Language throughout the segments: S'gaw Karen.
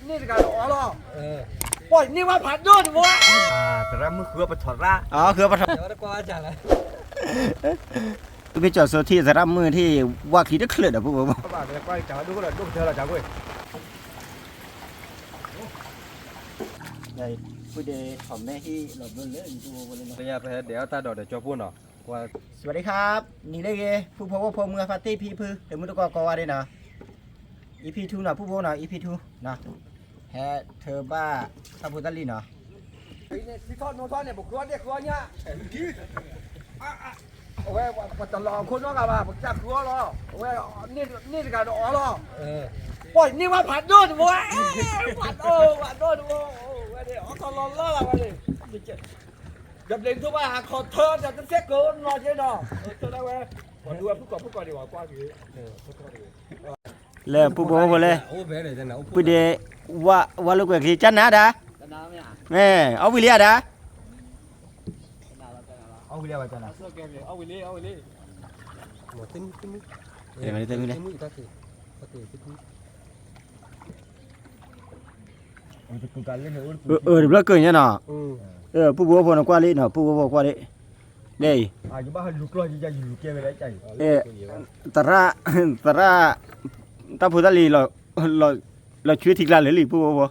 န့ၢ်တဂၤဒီးအီၤလီၤ. ပှၤန့ၢ်ဝဲဖးဒိၣ်တဘိ. သရၣ်မုၣ်ဃုအီၣ်ပထီၣ်ရၣ်. ဃုအီၣ်ပထီၣ်. ပက့ၤကၠီၤစိထံၣ်သရၣ်မုၣ်ထံၣ် ဝၣ်ချံတချုးဒီးပူဖိ. ပဟဲဒဲးအီၣ်တၢ်ဒီးဒီးကၠီဖိနီၤ. สวัสดีครับ နံၤလၢအဂ့ၤ ဖုဖိဝဲဖိမုၢ်အဖါတံၢ်ဖံဖု တမုၢ်တကိးကိးဂၤဒဲးနီၤ. EP two နီၤ ဖုဖိနီၤ EP two နီၤ. ဟဲထၢဘၣ်တၢ်ဖိတၢ်လံၤနီၤ. ထံထီၣ်နိထီၣ်န့ၣ် ပဃုအီၣ်ဒ့ၣ်ဃုအီၣ်ညၣ်. အဝဲ ပတလီၤခိၣ်နီတဂၤဘၣ် ပကစၢ်ဃုအီၣ်လီၤ. အဝဲ န့ၢ်တဂၤဒီးအီၤလီၤ. ပှၤန့ၢ်ဝဲဖးဒိၣ်တဘိ. ဖးဒိၣ် ဖးဒိၣ်တဘိ. ဝဲန့ၣ် အီၣ်ထီၣ်လီၤလီၤလီၤဝဲန့ၣ်. ဒီးဘျီဒိၣ်ဘၣ်ဟးခီထၢဒီးတသ့ကိးနီၤက့နီၤ. ထၢဒၣ်ဝဲ ပှၤဒုးဝဲဖုၣ်ကိာ်ဖုၣ်ကိာ်ဒံးဘၣ်ကွၢ်က့ၤ. လၢပူဖိဖိလဲၣ်, ပုၢ်ဒ့, ဝါလိာ်ကွဲချံ ကနၤဒၣ်, မ့ၢ်အီၣ်ဝံၤလံဧါဒၣ်, အီၣ်ဝံၤလံ, တမံၤလၢ်, တဘျီကၢၢ်ညါနီၤ, ပု�ၢ်ဖိဖိကွၢ်လံနီၤ, ပုၢ်ဖိဖိကွၢ်လံ, လၢအံၤ, သရၣ်, သရၣ်, တၢ်ဖိတၢ်လံၤ လီၤဆှၢထံကျါလၢာ်လံ ပုၢ်ဖိဖိ,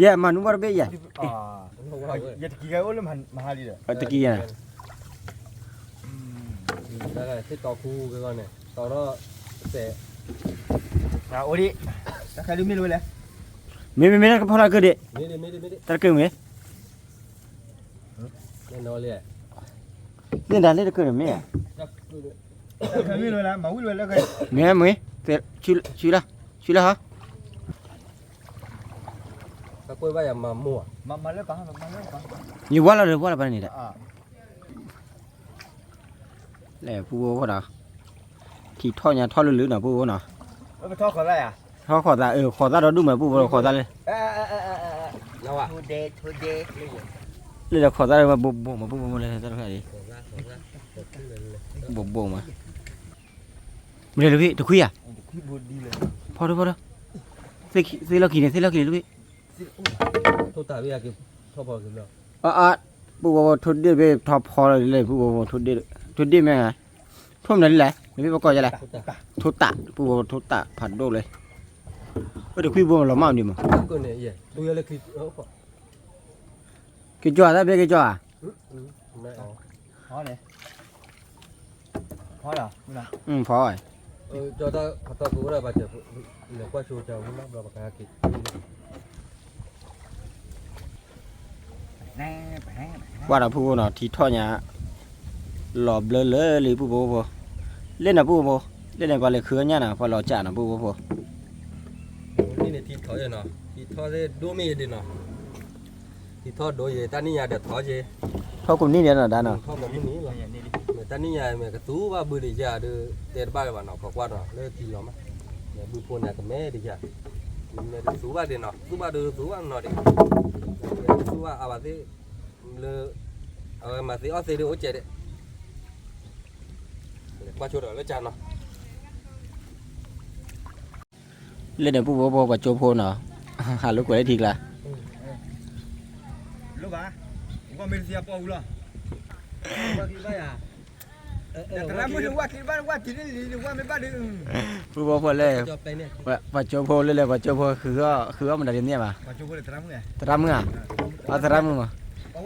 ယဲမၤနုၤဘၣ်တဘ့ၣ်ယဲ, တကံၢ်ယဲ, မ့မ့ၢ်တၢ်ကဖီလာ်ကၢၢ်ဒံး, န့ၣ်ဒၣ်လၢတကၢၢ်န့ၣ်မ့ၢ်, မ့ၢ်မ့ၢ်, ဆူလၢ, ဆူလၢဟီ, ယဝါလီၤဒီးဝါလီၤပှၤန့ၣ်ဒီး, လဲၣ်ပုၢ်ဖိဖိဒီး, ထံထီၣ်ညါထီၣ်လၢလၢနီၤ ပုၢ်ဖိနီၤ, ထီၣ်ဃီၤသး, ဃီၤသးဒီးဒူၣ်မး ပုၢ်ဖိဒီးဃီၤသးလၢ, လၢဒီးဃီၤသးဒီးဘိးဘိးမး ပုၢ်ဖိဖိလၢတၢ်တဖၣ်အံၤ, ဘိးဘိးမး, မ့ၢ်လၢတခွံဧါ, ဖီဒိၣ်ဖီဒိၣ်, သ့လီၢ်ခံန့ၣ် သ့လီၢ်ခံန့ၣ် လၢ, အါအါ, ပုၢ်ဖိဖိထိၣ်ဒ့ၣ်ဘ့ၣ်ထီၣ်ဖီလီၤလၢ ပုၢ်ဖိဖိထိၣ်ဒ့ၣ်, ထိၣ်ဒ့ၣ်မ့ၢ်, ထိၣ်မနုၤလဲၣ် နမ့ၢ်ပကိးယၤလဲၣ်, ထိၣ်တၢ် ပုၢ်ဖိဖိထိၣ်တၢ်ဖးဒိၣ်လၢ, အတခွံဘိလီၤမၢ်ဒံးမး, က့ၤကၠီၤတၢ်ဘ့ၣ်က့ၤကၠီၤဧါ, ဖီ, ဖီ, ကွၢ်ဒီးပုၢ်ဖိနီၤ ထံထီၣ်ညါ, လီၤဘျၢလၢလံ ပုၢ်ဖိဖိ, လၢန့ၣ်ပုၢ်ဖိဖိ, လၢန့ၣ်ပှၤလဲၤဃုအီၣ်ညၣ်နီၤ ပှၤလီၤကၠးနီၤ ပုၢ်ဖိဖိ, န့ၣ်ထံထီၣ်နီၤ ထံထီၣ်သ့ၣ်ဒိၣ်မ့ၢ်ဒံးနီၤ, ထံထီၣ်ဒိၣ်ယဲ တၢ်နံၣ်ညါဒီးထီၣ်က့ၤ, ထီၣ်ကိးမုၢ်နံၤန့ၣ်နီၤ ဒၣ်နီၤ, တၢ်နံၣ်ညါမ့ၢ်ကသူဘၣ်ဘုဒံးယၤဒီး တဲတဘၣ်လၢၤဘၣ်နီၤ ခိးကွၢ်ဒီး လၢထံလီၤမး, ဘုဖိန့ၣ်ကမဲဒံးယၤ, မ့ၢ်တသူဘၣ်ဒံးနီၤ သူဘၣ်ဒီးသူဘၣ်နီၤဒံး, သူဘၣ်အါဘၣ်သ့ၣ်, လၢ, အဝဲမၤသ့အီၣ်သ့ဒီးအိၣ်ကဲးဒံး, ကွၢ်ဆိဒီးလၢကၢ်နီၤ လၢန့ၣ်ပုၢ်ဖိဖိပှၤကၠိဖိနီၤ, ဟးလိာ်ကွဲလၢထံကျါ, ပုၢ်ဖိဖိလၢ, ပှၤကၠိဖိလၢလဲၣ်ပှၤကၠိဖိလဲၣ် ပှၤကၠိဖိဃုအီၣ်မနုၤဒ်န့ၣ်ဘၣ်, သရၣ်မုၣ်ဧါ, သရၣ်မုၣ်မး,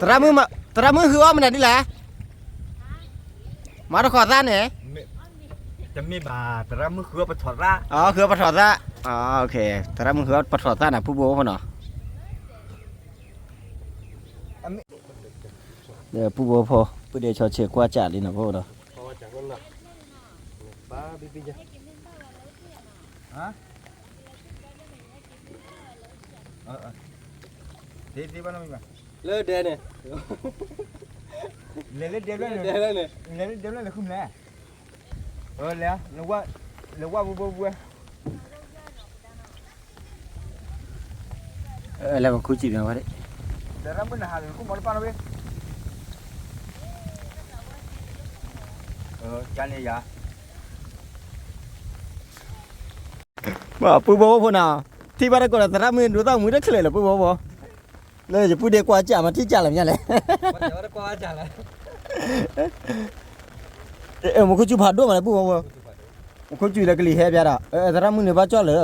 သရၣ်မုၣ်ဃုအီၣ်မနုၤဒ်လဲၣ် မၤတခီသၣ်န့ၣ်, တမ့ၢ်ဘၣ် သရၣ်မုၣ်ဃုအီၣ်ပထီၣ်သၣ်, ဃုအီၣ်ပထီၣ်သၣ်, သရၣ်မုၣ်ဃုအီၣ်ပထီၣ်သၣ်န့ၣ် ပုၢ်ဖိဖိနီၤ, ပုၢ်ဖိဖိ ပုၢ်ဒ့ဆီဆဲးကွၢ်ကၠးလံနီၤ ဖိဒီး လၢဒဲန့ၣ်, လဲၤလၢဒဲဘျဲၣ်န့ၣ်, လဲၤလၢဒဲဘျဲၣ်န့ၣ် ဃုမလဲၣ်, လဲၤ, လဲၤဝၣ်ဘိဘိဘိဝဲ, လဲၤပခူစံးဘၣ်ဝဲ, ကန့ၣ်ယၤ ပုၢ်ဖိဖိနီၤ, ထံၣ်ဘၣ်တကိးဒီးသရၣ်မုၣ်ဒိၣ်သၣ်မုၣ်တချုးလၢၤ ပုၢ်ဖိဖိ, လၢယပုၢ်ဒ့ကွၢ်စၢ်မၤထံၣ်စၢ်လၢမညါလဲၣ်, မူခိၣ်စူၤဖးဒိၣ်မးလၢ ပုၢ်ဖိဖိ, မူခိၣ်စူၤလၢကလံၤဟဲဖျါဒီး သရၣ်မုၣ်န့ၣ်ဘၣ်ကၠီၣ်လၢ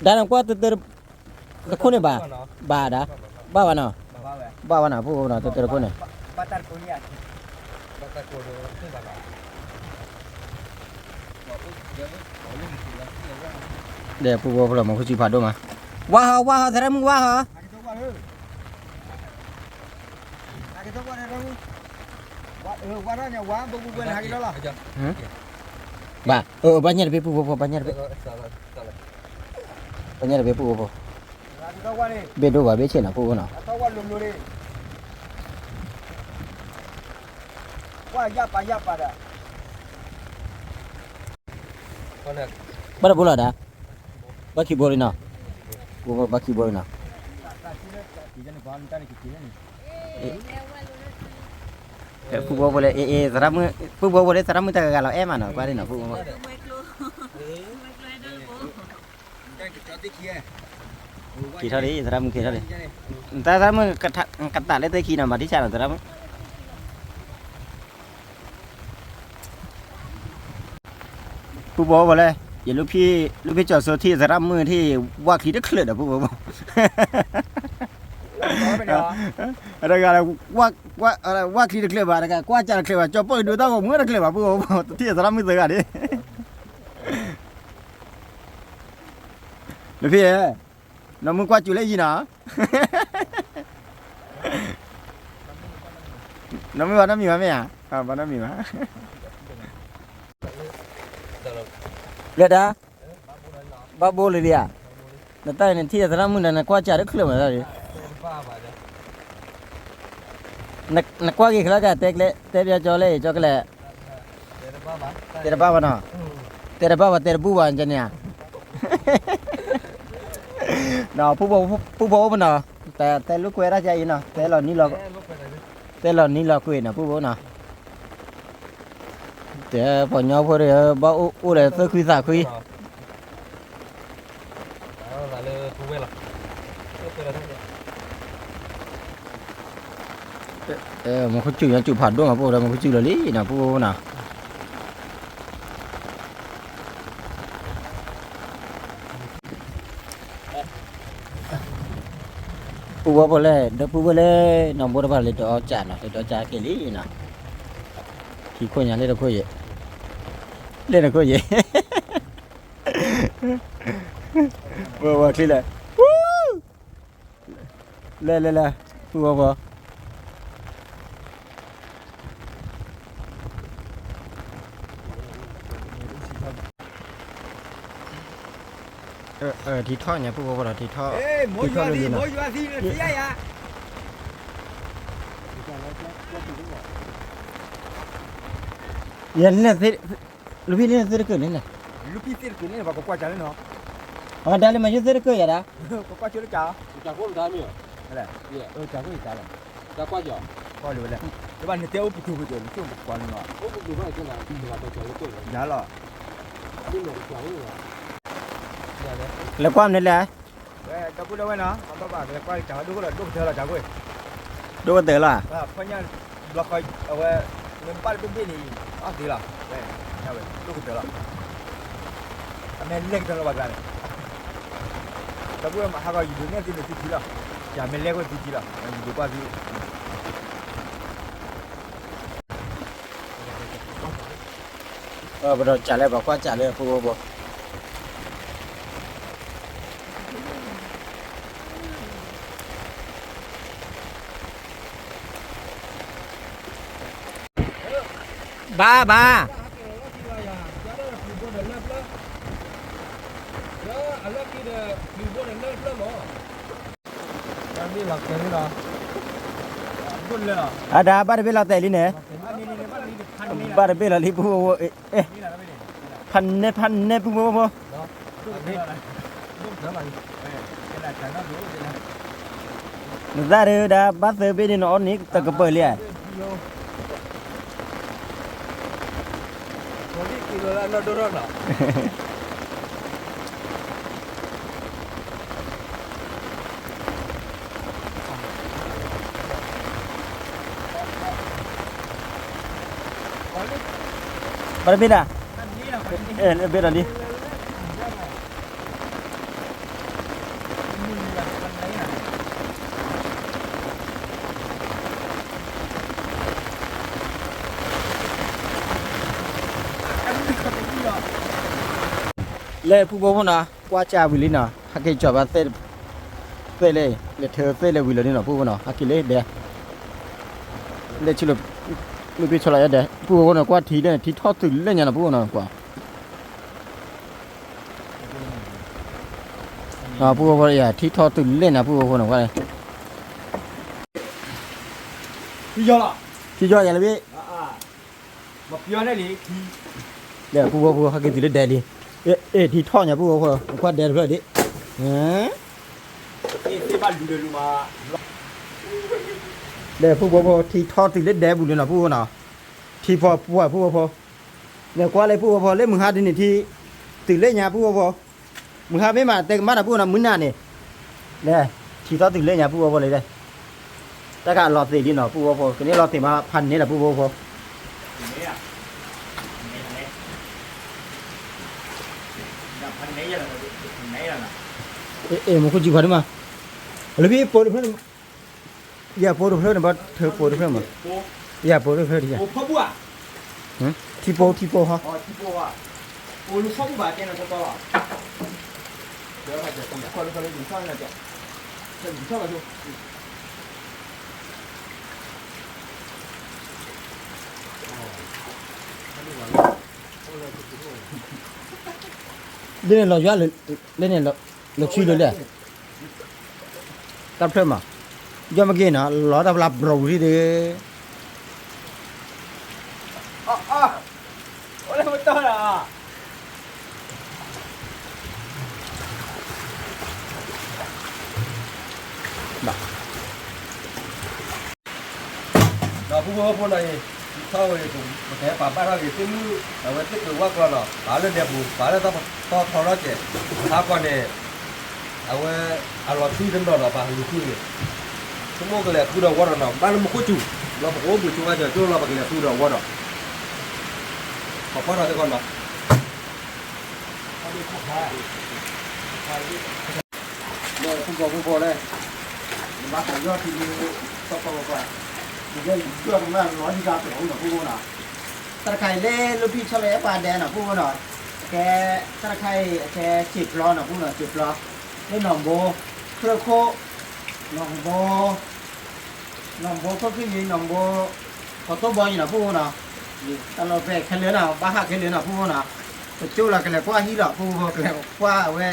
ဒါနကွၢ်တၢ်တခိၣ်န့ၣ်ဘၣ်, ဘၣ်ဒၣ်, ဘၣ်ဘၣ်နီၤ, ဘၣ်ဘၣ်နီၤ ပုၢ်ဖိနီၤ တၢ်တခိၣ်န့ၣ်, ဒီးပုၢ်ဖိဖိလီၤ မူခိၣ်စူၤဖးဒိၣ်မး, ဝါဟီ ဝါဟီ သရၣ်မုၣ်ဝါဟီ ဘၣ်, အဘၣ်ညါတဘ့ၣ် ပုၢ်ဖိဖိ ဘၣ်ညါတဘ့ၣ် ပုၢ်ဖိဖိ, ဘၣ်ညါတဘ့ၣ် ပုၢ်ဖိဖိ, ဘ့ၣ်ဒိၣ်ဘၣ်ဘ့ၣ်ဆ့ၣ်နီၤ ပုၢ်ဖိနီၤ, ဘၣ်တဘိလီၤဒၣ်, ဘၣ်ခံဘိလံနီၤ, ပုၢ်ဖိဘၣ်ခံဘိလံနီၤ ပုၢ်ဖိဖိလၢ အ့ အ့ သရၣ်မုၣ်, ပုၢ်ဖိဖိလၢသရၣ်မုၣ်တၢ်ဂၤဂၤလီၤအဲၣ်မးနီၤ ကွၢ်ဒ်နီၤ ပုၢ်ဖိဖိ, က့ၤထီၣ်လံ သရၣ်မုၣ်က့ၤထီၣ်လံ, တၢ်သရၣ်မုၣ် ကတၢၢ်လၢသ့ၣ်ခံနီၤ မၤထံၣ်ဆါနီၤ သရၣ်မုၣ် ပုၢ်ဖိဖိလၢ ယလူၢ်ဖံၣ်ကၠီၤစိထံၣ်သရၣ်မုၣ်ထံၣ် ဝၣ်ချံတချုးဒီး ပုၢ်ဖိဖိ, တဂၤလၢ ဝၣ်ချံတချုးဘၣ်တဂၤ ကွၢ်စၢ်တချုးဘၣ် ကၠီပိၢ်ဒိၣ်တၢ်ဂီၤမူတချုးဘၣ် ပုၢ်ဖိဖိ တထံၣ်သရၣ်မုၣ်သၢဂၤဒၣ် လၢဖံၣ်ဧၢ, နီၢ်မုၢ်ကွၢ်စူၤလၢယံၤနီၤ, နီၢ်မုၢ်ဘၣ်နီတမံၤဘၣ်မ့ၢ်ဧါ, ဘၣ်နီတမံၤဘၣ်, လၢဒၣ်, ဘၣ်ဘိလံဧါ, နတၢ်အံၤနထံၣ်သရၣ်မုၣ်ဒီး နကွၢ်စၢ်တချုးမးဒီး နကွၢ်က့ၤချၢက တဲကျဲ တဲပျီကၠီလၢအံၤ ကၠီကလဲၣ်, တဲတဘၣ်ဘၣ်နီၤ, တဲတဘၣ်ဘၣ် တဲတဘူၣ်ဘၣ် ကန့ၣ်ဧါ, ပုၢ်ဖိဖိပနီၤ, တဲလိာ်ကွဲတၢ်ကအံၤနီၤ, တဲလီၤနံၤလီၤကွံာ်နီၤ ပုၢ်ဖိနီၤ, တဲပှၤကညီဖိတဂၤ ဘၣ်အိၣ်လၢသၢခွံသးခွံ မူခိၣ်စူၤ ညီစူၤဖးဒိၣ်မး ပုၢ်ဖိဒီး မူခိၣ်စူၤလီၤလံနီၤ ပုၢ်ဖိနီၤ, ပုၢ်ဖိဖိလဲၣ် ဒီပုၢ်ဝဲၢ်လၢ နီၢ်ဘိတဖၣ်လၢဒီးအီၣ်ကၢ်နီၤ လၢဒီးကၢ်က့ၤလံနီၤ, ခံခိၣ်ညါလၢတခိၣ်ယဲၢ်, လၢတခိၣ်ယဲၢ် ဝဲဝဲချံလဲၣ်, လဲၤလဲၤလဲၤ ပုၢ်ဖိဖိ ထံထီၣ်ညါ ပုၢ်ဖိဖိဒီး ထံထီၣ်, ထံထီၣ်လၢလံနီၤ, ယဲၢ် လၢဖံန့ၣ်သ့ၣ်တကၢၢ်န့ၣ်လဲၣ်, လၢဖံသ့ၣ်တကၢၢ်န့ၣ်လဲၣ်, အဒါလၢမၤယိၣ်သ့ၣ်တကၢၢ်ယၤဒၣ်, ကကွၢ်ကၠိလၢကၢ်, ကကွၢ်ကၠိလၢကၢ်လီၤ, နတဲအိၣ်ပတူၢ်ပတူၢ် နကၠိပကွၢ်လီၤ, ယၤလီၤ, လဲၤကွၢ်မနုၤလဲၣ်, ဝဲဒီပုၢ်ဒီဝဲၢ်နီၤ ဘၣ်ဘၣ်ဘၣ် ကလဲၤကွၢ်ကၠီ ဒိၣ်ကတၢၢ်လီၤ ကၠီကွ့ၢ်, ဒိၣ်ကတၢၢ်လီၤ, ဖီညါ ဘျီဃီ အဝဲ နဘၣ်တဘ့ၣ်ဘ့ၣ်န့ၣ် အီၣ်သ့လီၤ, ဝဲ ဒိၣ်ကတၢၢ်လီၤ, အမ့ၢ်လဲၤကတၢၢ်လီၤဘၣ်ကျါန့ၣ်, ဒီပုၢ်ဝဲၢ်မၤဟးဂီၤ ယဒိးနဲၣ်သုလၢသုထံလီၤ, ယမ့ၢ်လဲၤကွၢ်သုထံလီၤ ယဒိးကွၢ်သု ပဒီးစးလၢပှၤကွၢ်စးလၢဖိဖိဖိ ဘၣ်ဘၣ်, အဒါဘၣ်တဘ့ၣ်လီၤတဲာ်လံန့ၣ်, ဘၣ်တဘ့ၣ်လီၤလံ ပုၢ်ဖိဖိ, ဖးနဲဖးနဲ ပုၢ်ဖိဖိ နသးဒုးဒၣ်ဘၣ်သၢဘ့ၣ်န့ၣ် နအီၣ်န့ၣ်တကပၢၤလံဧါ, လီၤ, ဘၣ်တဘ့ၣ်ဒၣ်, အဲ ဘ့ၣ်ဒီးလံ. လၢဖုဘိဖိနီၤ ကွၢ်စၢ်ဝံၤလံနီၤ ဟဲက့ၤကၠီၤဘၣ်သ့ၣ်, သ့ၣ်လဲၣ်, လဲၤထၢသ့ၣ်လဲၣ်ဝံၤလီၤန့ၣ်နီၤ ဖုဘိနီၤ ဟဲက့ၤလၢဒဲ လၢဆူလၢ မ့ၢ်ဖ့ဆီလီၤယဲဒဲ ဖုဘိဖိနီၤ ကွၢ်ထံလၢန့ၣ် ထံထီၣ်တုၤလၢညါနီၤ ဖုဘိနီၤ ကွၢ် ဖုဘိဖိယၤ ထံထီၣ်တုၤလၢညါ ဖုဘိဖိနီၤ ကွၢ် ထံယီၤလီၤ ထံယီၤယၤလၢဘ့ၣ် လၢဖုဘိဖိ ဟဲက့ၤတုၤလၢဒဲလံ, အ့ၣ် ထံထီၣ်ညါ ဖုဘိဖိ ကွၢ်ဒဲတဖျၢၣ်ဒံး, လၢဖုဘိဖိ ထံထီၣ်တုၤလၢဒဲပူၤလံနီၤ ဖုဘိနီၤ, ထံဖီပှၢ် ဖုဘိဖိ, လဲၤကွၢ်လၢဖုဘိဖိ လၢမုၢ်ဟါဒ်န့ၣ်ထံ, တုၤလၢညါ ဖုဘိဖိ မုၢ်ဟါမ့ၢ်မး တဲကမၣ်တၢ် ဖုဘိနီၤ မုၢ်နၤန့ၣ်, လဲၤ ထံထီၣ်တုၤလၢညါ ဖုဘိဖိလံ, တၢ်ခါလီၤသ့ၣ်လံနီၤ ဖုဘိဖိ ကန့ၢ်လီၤသ့ၣ်မး ဖးန့ၢ်လီၤ ဖုဘိဖိ, အ့ၣ် မူခိၣ်စူၤဖးဒိၣ်မး, လၢဖုပိာ်တဖျၢၣ်န့ၣ်, ယၤပိာ်တဖျၢၣ်န့ၣ် ဘၣ်ထၢပိာ်တဖျၢၣ်မး, ယၤပိာ်တဖျၢၣ်တယၤ, ထံပိာ် ထံပိာ်ဟီ ဒ်န့ၣ်လီၤယွၤ, ဒ်န့ၣ် လီၤဆူလၢလဲၣ်, တၢ်ဖျၢၣ်မး, ယွၤမ့ၢ်က့ၤနီၤ လီၤတၢ်ဖျါဘြီၤဝံၤဒ်, ဒီးဖုဖိဖိနီၤအံၤ, ထီၣ်ဝဲ ပကဟဲပာ်ဘၣ်ထီၣ်က့ၤသ့ၣ်မုၣ် အဝဲသ့ၣ်ကဝၢ်ကျီနီၤ, ပာ်လၢဒဲပူၤ ပာ်လၢသီထီရီကဲး, ဟးကီၢ်န့ၣ်, အဝဲ အလီၤဆူတနီၤဒီး ပာ်ဟးလူၤဆူန့ၣ်, ဆိကမိၣ်ကလဲၤဃုဒီးဝီဒီးနီၤ ဘၣ်လၢမူခိၣ်စူၤ, ဒီးပကအိၣ်ဘှံးဆိဝါစၢၤကၠိလီၤ ပကလဲၤဃုဒီးဝီဒီး, ပကွၢ်ဒီးသ့ၣ်ကီးနီၤ လၢဖုဘီဖုဘီလဲၣ်, နဘၣ်ဟးယီၢ်ထံလံ, သီသီပှၤပှၤ, နကဲယီၢ်ကမၣ်လီၤယံၤကါပှဲၤအိၣ်နီၤ ဖုဘိနီၤ, တၢ်တခါအံၤလၢ လၢဖံဆီလီၤအဲၣ်ပှၤဒဲးနီၤ ဖုဘိနီၤ, ကဲ, တၢ်တခါအံၤအကဲစံာ်ပျီနီၤ ဖုနီၤ စံာ်ပျီ, လၢနီၢ်ဘိ, ချၢခိၣ်, နီၢ်ဘိ နီၢ်ဘိခိၣ်ခံယံၤ နီၢ်ဘိ, ကီၢ်သိဘီယံၤနီၤ ဖုဘိနီၤ, တၢ်လီၢ်ဖဲခဲလၢာ်နီၤ ဘၣ်ဟးခဲလၢာ်နီၤ ဖုဘိနီၤ, ပကၠိလီၤကလဲၤကွၢ်ဟံၣ်လီၤ ဖုဘိကလဲၤကွၢ်အဝဲ,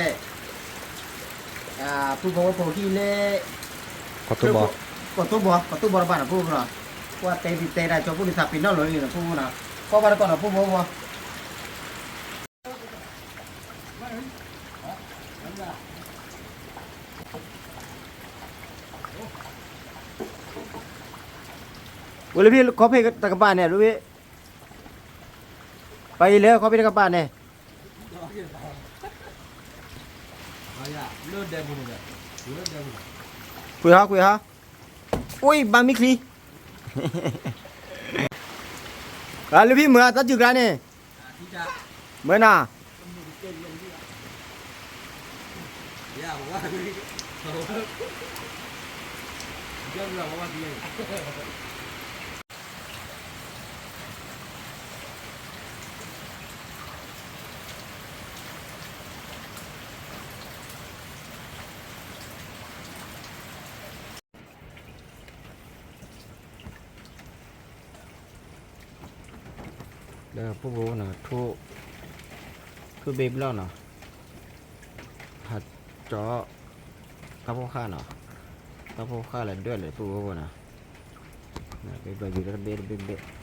ဖုဘိဖိဟံၣ်လၢ, ကီၢ်သိဘီ, ကီၢ်သိဘီ ကီၢ်သိဘီတဘၣ်နီၤ ဖုဘိနီၤ, ကွၢ်တဲဒ်တဲဒၣ်ကၠီဖိန့ၣ်သးပ့ၤနီၣ်လီၤလံနီၤ ဖုဘိနီၤ, ကွၢ်ဘၣ်တကီၢ်နီၤ ဖုဘိဖိ ဝဲလၢဖံခီဖ့တကပၤန့ၣ် လၢဖံ, ပှၤအံၤလၢခီဖ့တကပၤန့ၣ်, ကွံာ်ဟီ ကွံာ်ဟီ, အိၣ်ဘၣ်မံချံ, လၢဖံမုၢ်အတၢ်စုၢ်ကျါန့ၣ်, မုၢ်နၤ လၢဖုဘိနီၤ ထူၣ်, ထူၣ်ဘ့ၣ်ဘျီၣ်နီၤ, ဟးကၠီ, တၢ်ဖိဃၢ်နီၤ, တၢ်ဖိဃၢ်လဲၤဒွဲၣ်လဲၤဖုဘိနီၤ, ဘ့ၣ်ဘျီၣ်ယူၤလၢတဘ့ၣ်တဘ့ၣ်ဘ့ၣ် လၢ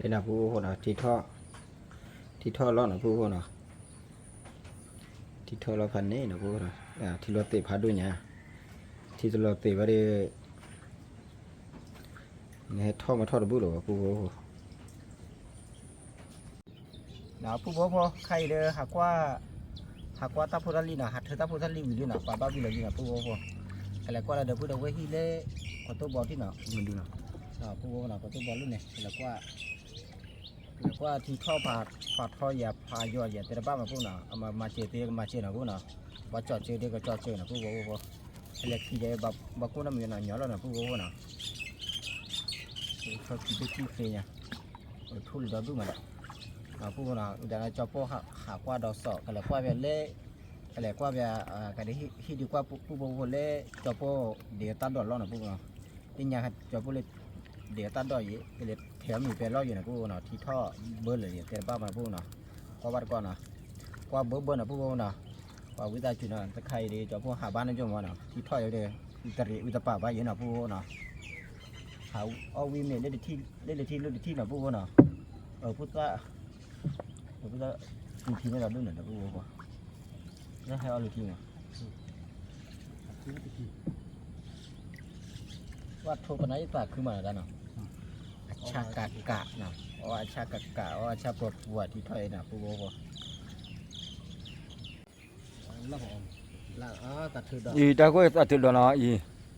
ဖဲန့ၣ် ပုၢ်ဖိနီၤ, ထံထီၣ်လီၤနီၤ ပုၢ်ဖိနီၤ, ထံထီၣ်လီၤဖးန့ၣ်နီၤ ပုၢ်ဖိနီၤ, ထံလီၤသ့ၣ်ဖးဒိၣ်ညါ, ထံတလီၤသ့ၣ်ဘၣ်ဒီး နဟဲထီၣ်မ့ၢ်ထီၣ်တဘူၣ်လၢၤဘၣ် ပုၢ်ဖိဖိ နီၤ ပုၢ်ဖိဖိ ခဲအံၤဒီး ဟးကွၢ်, ဟးကွၢ်တၢ်ဖိတၢ်လံၤနီၤ, ဟးထၢတၢ်ဖိတၢ်လံၤဝံၤလံနီၤ, ပှၤဘၣ်ဘံၣ်လီၤလံနီၤ ပုၢ်ဖိဖိ, ကလဲၤကွၢ်လၢဒီပုၢ်ဒီဝဲၢ်ဟံၣ်လၢ ကီၢ်တိၢ်ဘီထံၣ်နီၤ, မဒုနီၤ, ပုၢ်ဖိနီၤ ကီၢ်တိၢ်ဘီလၢန့ၣ် ကလဲၤကွၢ်, ကလဲၤကွၢ်ထံထီၣ်ဖးထီယၤဖးယိာ်ယၤတဲတဘၣ်မး ပုၢ်နီၤ, အမၤစၢၤသ့ကမၤစၢၤနီၤ ပုၢ်နီၤ, ဘၣ်ကၠီၣ်စၢၤသ့ကကၠီၣ်စၢၤနီၤ ပုၢ်ဖိဖိ, ကလဲၤခံယဲ ဘၣ်ကိၢ်နီၣ်မံၤနီၤ ညီလီၤနီၤ ပုၢ်ဖိဖိနီၤ ထီၣ်ခံဘ့ၣ်ခံဃ့ညါ, ထူၣ်လံဒီဒူၣ်မးနီၤ, ပုၢ်ဖိနီၤ ဝံၤဒီးကၠီပိၢ်ဟးကွၢ်ဒီးစီၤ ကလဲၤကွၢ်ဖဲလဲၣ်, ကလဲၤကွၢ်ဖဲ, ကဒးဟံၣ်ဒုးကွၢ်ပုၢ်ဖိဖိလၢ ကၠီပိၢ်ဒ့တၢ်ဒိးလီၤနီၤ ပုၢ်ဖိနီၤ, သ့ၣ်ညါကၠီပိၢ်လၢ ဒ့တၢ်ဒိးယံၤ ကလဲၤထဲးမံၤဖဲလီၢ်ယံၤနီၤ ပုၢ်ဖိနီၤ, ထံထီၣ်ဘၢလၢာ်ယံၤတဲတဘၣ်မး ပုၢ်ဖိနီၤ, ကွၢ်ဘၣ်တကီၢ်နီၤ, ကွၢ်ဘၢဘၢနီၤ ပုၢ်ဖိနီၤ, ပှၤဝံသးစူၤနီၤ တခါအံၤဒီး ကၠီပိၢ်ဟးဘၣ်န့ၣ်ကၠိမးနီၤ ထံထီၣ်ယံၤဒီး ဝံသးရ့ၣ်ဝံသးပာ်ဘၣ်ယံၤနီၤ ပုၢ်ဖိနီၤ, ဟးအီၣ်ဝံၤမ့ၢ် လၢတထံၣ်လၢတထံၣ်နီၤ ပုၢ်ဖိနီၤ, ဖိသၣ်, ဖိသၣ်,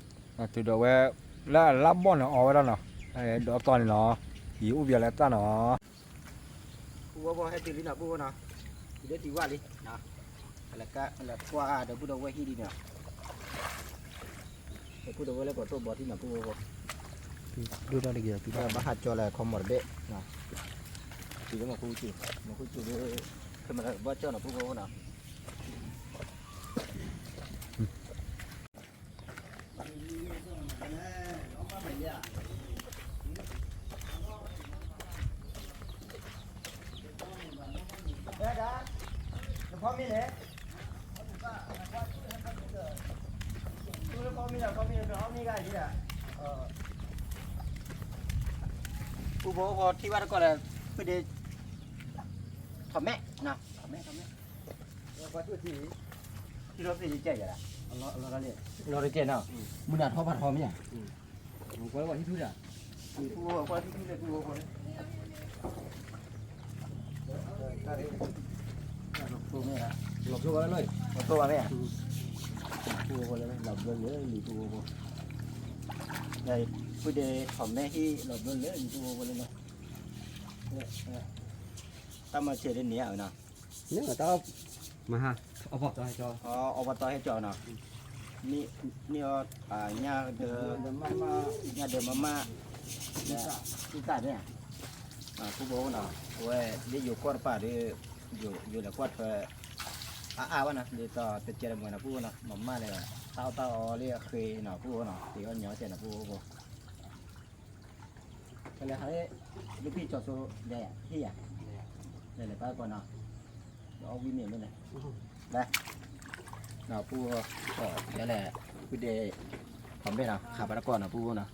ပူၤထံန့ၣ်ဒီးဒိၣ်န့ၣ်ဒီး ပုၢ်ဖိဖိ, လၢဟဲအီၣ်လၢထံမး ဝဲထိပနၢ်ယသးခုမးနီၤ, အဆၣ်ကးကးနီၤ, အီၣ်အဆၣ်ကးကး အီၣ်အဆၣ်ပှဲၤပှဲၤ ထံထီၣ်အံၤနီၤ ပုၢ်ဖိဖိ, အံၤတၢ်ကိၢ်သးထုးဒီးနီၤ, အံၤ, သးထုးနီၤ, သးထုးဒီးဝဲ, လၢအလၢဘီၣ်န့ၣ်အီဝဲဒၣ်နီၤ, ဒီးအသီန့ၣ်နီၤ, အံၤအိၣ်ပယီၤလၢတၢ်နီၤ ပုၢ်ဖိဖိ ဟဲတုၤလံနီၤ ပုၢ်ဖိနီၤ, တုၤလၢထံဝၢ်လံ, ကလဲၤကွၢ်ဒီပုၢ်ဒီဝဲၢ်ဟံၣ်ဒံးနီၤ, ဒီပုၢ်ဒီဝဲၢ်လၢကီၢ်တိၢ်ဘီထံနီၤ ပုၢ်ဖိဖိ, ဒိၣ်တၢ်တက့ၢ်, ဘၣ်ဟးကၠီလၢခီမီၤတဘ့ၣ်, တုၤလၢမီၤခိၣ်စူၤ, မီၤခိၣ်စူၤဒီး, ခဲမၤလၢဘီၣ်ကၠီနီၤ ပုၢ်ဖိဖိနီၤ ပုၢ်ဖိဖိ ထံၣ်ဘၣ်တကီၢ်ဒီး, ဖုဒ့, ထီၣ်မဲ, ထီၣ်မဲ, ထီၣ်မဲ, ထံလီၤသ့ၣ်ယကဲယၤ, လီၤတကဲနီၤ, မုၢ်နၤထီၣ်ဖးထီမ့ၢ်ဧါ, ကွၢ်လၢပှၤဟံၣ်ထူၣ်ဒၣ်, ပုၢ်ဖိ ကွၢ်ထံထူၣ်လၢပုၢ်ဖိဖိလၢ လီၤဘျိဘၣ်လၢ, လီၤဘျိဘၣ်မ့ၢ်ဧါ, ပုၢ်ဖိဖိလၢလီၤဘျိလၢလံၤ ပုၢ်ဖိဖိ, ဖုဒ့ထီၣ်မဲဟံၣ် လီၤဘျိလၢလံၤပုၢ်ဖိဖိလၢလီၤ, တၢ်မၤစၢၤဒ်န့ၣ်ဧါနီၤ, မဟါ, အီၣ်ဘၣ်တီဟဲကၠီ, အီၣ်ဘၣ်တီဟဲကၠီနီၤ, မ့ၢ်အီၤ, ညၣ်ဒၢ, ညၣ်ဒၢမးမး, သံသၣ်န့ၣ်ဧါ, ပုၢ်ဖိနီၤ, အဝဲဒ်ယိၤကီၢ်တပၤဒီး, ယိၤလဲၤကွၢ်ထွဲ, အါအါဘၣ်နီၤ ဒ်သိးတကဲတမှဲၤနီၤ ပုၢ်ဖိနီၤ မၤမၢ်လၢ, တၢ်အီၣ်တၢ်အီလၢအဃ့နီၤ ပုၢ်ဖိနီၤ တ့အီၣ်ညီကဲနီၤ ပုၢ်ဖိဖိ ကလဲၤဟးလၢ, လၢဖံကၠီၤစိ, ဟ့ၣ်ယၤ, လဲၤလဲၤပၢ်ကီးနီၤ, ဒီးအီၣ်ဝံၤမ့ၢ်မ့ၢ်လဲၣ်, လၢ, နီၤ ပုၢ်ဖိ, ယလဲၤ, ဖုဒ့, ထီၣ်မဲနီၤ ခးပၢ်တကီၢ်နီၤ ပုၢ်ဖိနီၤ,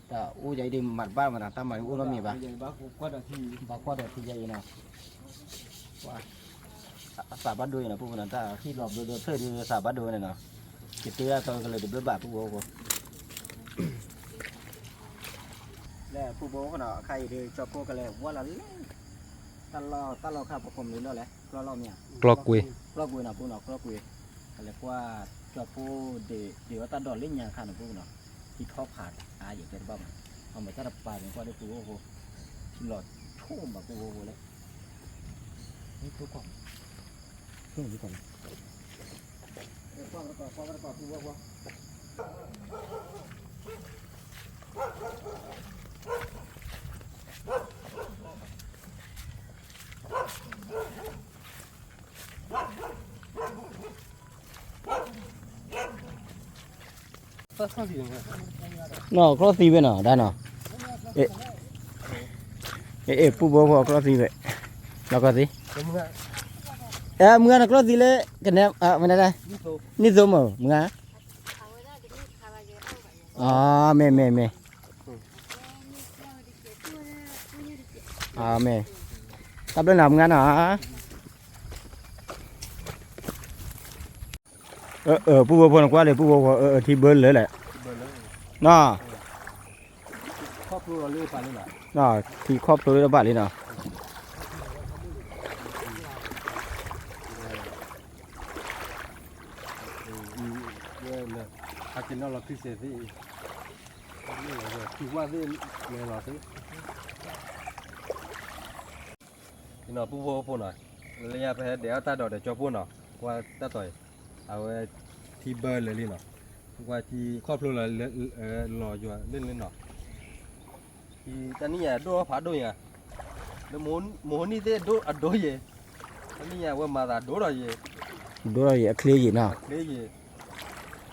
တၢ်အိၣ်ယၤအံၤဒ်မၤတဘၣ်မးနီၤ တၢ်မၤဒ်အိၣ်နီတမံၤဘၣ်, ဘၣ်ကွၢ်ဒီးထံယၤအံၤနီၤ အသးဘၣ်ဒိအံၤနီၤ ပုၢ်ဖိနီၤ တၢ်ဟံၣ်လီၤဘျိဒီးဖျၢၣ်ဒီးသးဘၣ်ဒိန့ၣ်နီၤ, ယတဲဒၣ်သီကလၢၤတဘျၢဘၣ် ပုၢ်ဖိဖိ, လၢပုၢ်ဖိနီၤ အခါအံၤဒီး ကၠီဖိကလဲၤဝဲလီၤလၢ, တၢ်လီၢ်တၢ်လီၢ်ခါပကိးမနုၤလီၤလဲၣ် ကျီလီၢ်မ့ၢ်ဧါ, ကျီကွ့ၤ, ကျီကွ့ၤနီၤ ပုၢ်နီၤ ကျီကွ့ၤ, ကလဲၤကွၢ်, ကၠီဖိ, ဒ့ၣ်အီၣ်တၢ်ဒိးလၢညါခါန့ၣ် ပုၢ်ဖိနီၤ, ထံထီၣ်ဖးအါယဲၢ်တဲတဘၣ်မး, အမ့ၢ်တၢ်တပၤန့ၣ်ကွၢ်ဒီး ပုၢ်ဖိဖိ, ထံလီၤဆိမး ပုၢ်ဖိဖိလၢ နီၢ်ကျီၢ်သံဝဲနီၤ ဒၣ်နီၤ, အဲ အဲ ပုၢ်ဖိဖိ ကျီၢ်သံဝဲ, နီၢ်ကျီၢ်သံ, အဲ မုၢ်ဂၤနီၢ်ကျီၢ်သံလၢ, ကနဲ, မနုၤလဲၣ်, နံၣ်သိမၢ် မုၢ်ဂၤ, အမ့ၢ်မ့ၢ်မ့ၢ်, အ အၤမ့ၣ်, တၢ်ဘျုးနၤမုၢ်ဂၤနီၤ, အၢ အၢ ပုၢ်ဖိဖိနကွၢ်လံ ပုၢ်ဖိဖိ အၢ အၢ ထံဘၢလၢာ်လဲၣ်, နီၤ, ထံခီၣ်ဖျိလၢတဘၣ်လံနီၤ, ဟးက့ၤနီၤလီၤခံစဲးသ့ၣ်, ခံဝၣ်သ့ၣ်လဲၤလီၤသ့, ပုၢ်ဖိဖိနီၤ, လၢညါပဟဲဒဲးအီၣ်တၢ်ဒီးဒီးကၠီပိၢ်နီၤ, ကွၢ်တၢ်တီၤအံၤ, အဝဲ ထံဘၢလၢာ်လံနီၤ, ကွၢ်ထံခီၣ်ဖျိလၢာ်လီၤယွၤလၢန့ၣ်နီၤ, တနံၣ်ညါဒိၣ်ဖးဒိၣ်ညါ, လၢမဟိနံၣ်သ့ၣ်အဒိၣ်ယဲ, တနံၣ်ညါဝဲမၤသးဒိၣ်ဒီးယဲ, ဒိၣ်ဒီးယဲအချ့ယဲနီၤ, ချ့ယဲ,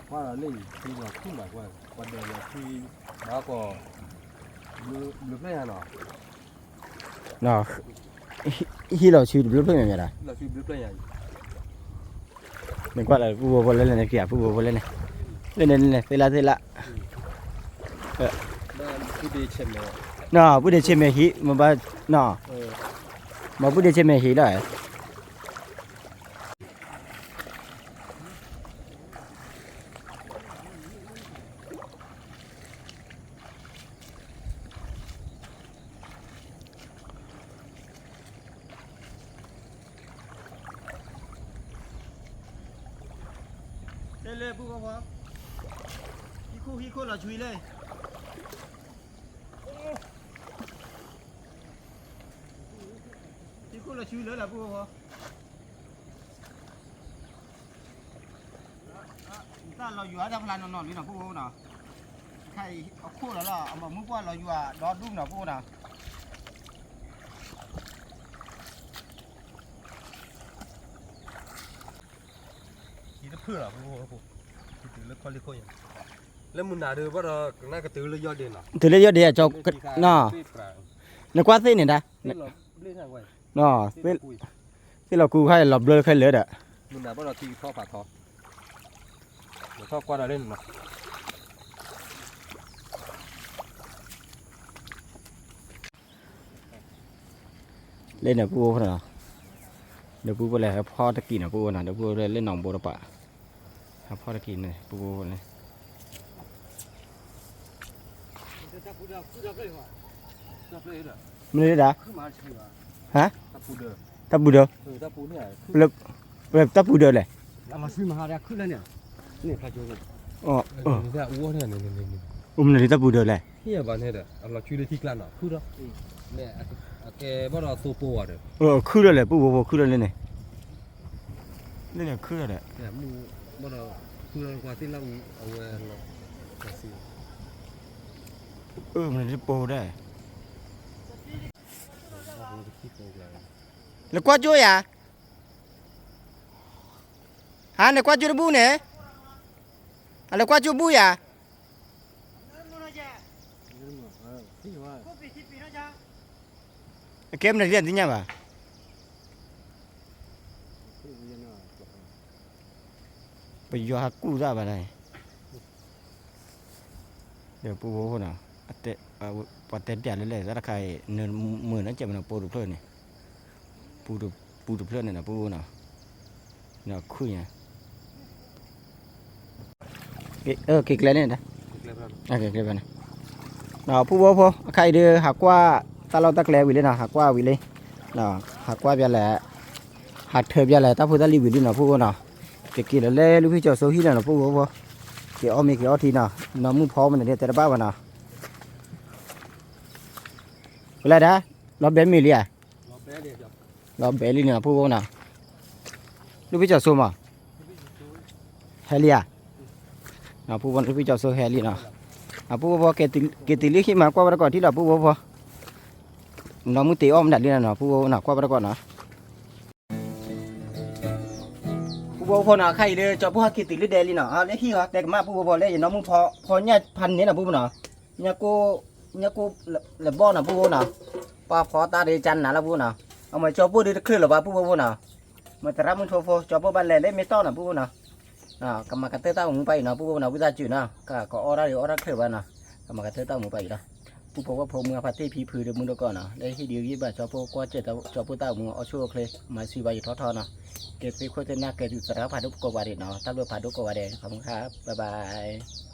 ကွၢ်ဒီးလၢထံလီၤဆူၣ်မးကွၢ်, ပှၤဒဲးလီၤဆူၣ်, ဘၣ်ကီး, ဘျုးဖျၢၣ်ညါနီၤ ဟံၣ်လီၤဆူတဘျုးဖျၢၣ်ညါညါဒီး, နကွၢ်လၢပုၢ်ဖိဖိလၢန့ၣ်က့ၤ ပုၢ်ဖိဖိလၢန့ၣ်, လၢန့ၣ်န့ၣ် သ့လၢသ့လၢ, ပုၢ်ဒ့ဆဲးမဲာ်ဟံၣ်, မ့ၢ်ဘၣ်, မ့ၢ်ပုၢ်ဒ့ဆဲးမဲာ်ဟံၣ်လီၤ. တဲလၢပုၢ်ဖိဖိ, ဟံၣ်ခိၣ်ဟံၣ်ခိၣ်လီၤဆူလၢ, ဟံၣ်ခိၣ်လီၤဆူလၢလၢပုၢ်ဖိဖိ တၢ်လီၤယွၤတၢ်ဖျါနီၢ်နီၢ်လံနီၤ ပုၢ်ဖိနီၤ, ခဲအံၤအခိၣ်လီၤလီၤ အမၤမုၢ်ပှၢ်လီၤယွၤဒီဒူၣ်နီၤ ပုၢ်ဖိနီၤ. ဟံၣ်တဖုလီၤ ပုၢ်ဖိ, ဟံၣ်တုၤလၢခီၣ်လံၢ်ခိၣ်ယါ, လၢမုၢ်နၤဒုးဘၣ်ဒီးကနၣ်ကတုၤလၢယီၢ်ဒ့နီၤ, တုၤလၢယီၢ်ဒ့အကၠီ, နကွၢ်သ့ၣ်န့ၣ်ဒၣ်, သ့ၣ်လီၤကူခါလီၤဘျၢခဲလၢာ်ဒီး, မုၢ်နၤဘၣ်ဒီးထံကထီဖးထီ, ထီကွၢ်ဒီးလၢန့ၣ်နီၤ. လၢန့ၣ်ပုၢ်ဖိနီၤ, ဒီးပုၢ်ဖိလၢဟဲဖီၣ်တကံၢ်နီၤ ပုၢ်ဖိနီၤ, ဒီးပုၢ်ဖိလၢလၢနီၢ်ဘိတပၤ, ဟဲဖီၣ်တကံၢ်န့ၣ် ပုၢ်ဖိန့ၣ်, မနုၤဒၣ်, ဟါ, တၢ်ပူၤဒၢး, တၢ်ပူၤဒၢးလဲၣ်, မနုၤဒၣ်တၢ်ပူၤဒၢးလဲၣ်, ခုၣ်ဒီးလဲၣ် ပုၢ်ဖိဖိ ခုၣ်ဒီးလဲၣ်န့ၣ်, လၢန့ၣ်ခုၣ်ဒီး, မနုၤဒၣ်ပိဒၣ်, လဲၤကွၢ်ကၠိယၤ, ဟါ နကွၢ်ကၠိတဘူၣ်န့ၣ်, အလဲၤကွၢ်ကၠိဘူၣ်ယၤ, အကဲမနုၤသ့ၣ်ညါဘၣ်, ပယီၤဟးကူၣ်တၢ်ဘၣ်န့ၣ်, ဒီးပုၢ်ဖိဖိနီၤ, ပှၤတဲပျးလၢလဲၣ် တၢ်တခါအံၤ နမုာ်နီၤ ကဲမနုၤပိတဖျၢၣ်န့ၣ်, ပူတဖျၢၣ်န့ၣ်နီၤ ပုၢ်ဖိနီၤ, ခုၣ်ညါ, က့ၤကျဲန့ၣ်, က့ၤကျဲန့ၣ်, ပုၢ်ဖိဖိ အခါအံၤဒုး ဟးကွၢ်တၢ်လီၢ်တၢ်ကျဲဝံၤလံနီၤ, ဟးကွၢ်ဝံၤလံ, ဟးကွၢ်ပျးလဲၣ်, ဟးထၢပျးလဲၣ် တၢ်ဖိတၢ်လံၤဝံၤလံနီၤ ပုၢ်ဖိနီၤ, က့ၤက့ၤလီၤလၢလူၢ်ဖံၣ်ကၠီၤစိဟံၣ်နီၤ ပုၢ်ဖိဖိ, က့ၤအီၣ်မ့ၤက့ၤအီထံနီၤ, နီၢ်မုၣ်ဖီမနုၤဒ်တဲတဘၣ်ဘၣ်နီၤ, ကလဲၤဒၣ်, လီၤဘဲမ့ၤလံဧါ, လီၤဘဲလံနီၤ ပုၢ်ဖိနီၤ, လူၢ်ဖံၣ်ကၠီၤစိမး ဟဲလံဧါ, ပုၢ်ဖိ လူၢ်ဖံၣ်ကၠီၤစိဟဲလံနီၤ, ပုၢ်ဖိ က့ၤတုၤလၢဟံၣ်မး ကွၢ်ဘၣ်တကိးထံၣ်လီၤ ပုၢ်ဖိဖိ, နီၢ်မုၣ်တ့အီၣ်မနုၤလံနီၤ ပုၢ်ဖိနီၤ ကွၢ်ဘၣ်တကိးနီၤ, ပုၢ်ဖိဖိနီၤ အခါအံၤလၢကၠီပိၢ်ဟဲက့ၤတုၤလၢဒဲလံနီၤ, လၢဟံၣ်ဟီ တဲကမၣ်ပုၢ်ဖိဖိ လၢယနီၢ်မုၣ်ဖီ ဖီညၣ်ဖးန့ၣ်နီၤ ပုၢ်ဖိနီၤ, ညၣ်ကိၣ် ညၣ်ကိၣ်လၢဘီၣ်နီၤ ပုၢ်ဖိနီၤ, ပှၤဖီတၢ်ဒုးကနၤလီၤ ပုၢ်ဖိနီၤ, အမ့ၢ်ကၠီပိၢ်ဒုးတချုးလၢၤဘၣ် ပုၢ်ဖိဖိနီၤ, မ့ၢ်သရၣ်မုၣ်ထိဖိ ကၠီပိၢ်ဘၣ်လဲၤလၢမ့ၢ်တီၢ်နီၤ ပုၢ်ဖိနီၤ, ကမၤကတၢၢ်တၢ်အိၣ်မူပၢ်အံၤနီၤ ပုၢ်ဖိနီၤ ဝံသးစူၤနီၤ ကအီၣ်တၢ်ဒုးအီၣ်တၢ်ချုးဘၣ်နီၤ, ကမၤကတၢၢ်တၢ်အိၣ်မူပၢ်အံၤလီၤ, ပုၢ်ဖိဝဲၢ်ဖိမုၢ်အဖါတ့ၢ်ဖံဖုဒီးမုၢ်ဒီကီၢ်နီၤ လၢဟ့ၣ်ဒုးဂံၢ်ဘၣ်ကၠီဖိကွၢ်စဲးကၠီဖိသၣ်မုၢ်အီၣ်ဆူၣ်အိၣ်ချ့ မၤစံးဘၣ်ယထီထီနီၤ ကဲသ့ခိၣ်သ့ၣ်နၢ်ကဲသုသရၣ်ဖးဒိၣ်ကိးဂၤဒဲးနီၤ တၢ်ဘျုးဖးဒိၣ်ကိးဂၤဒဲး ခီမခါ bye bye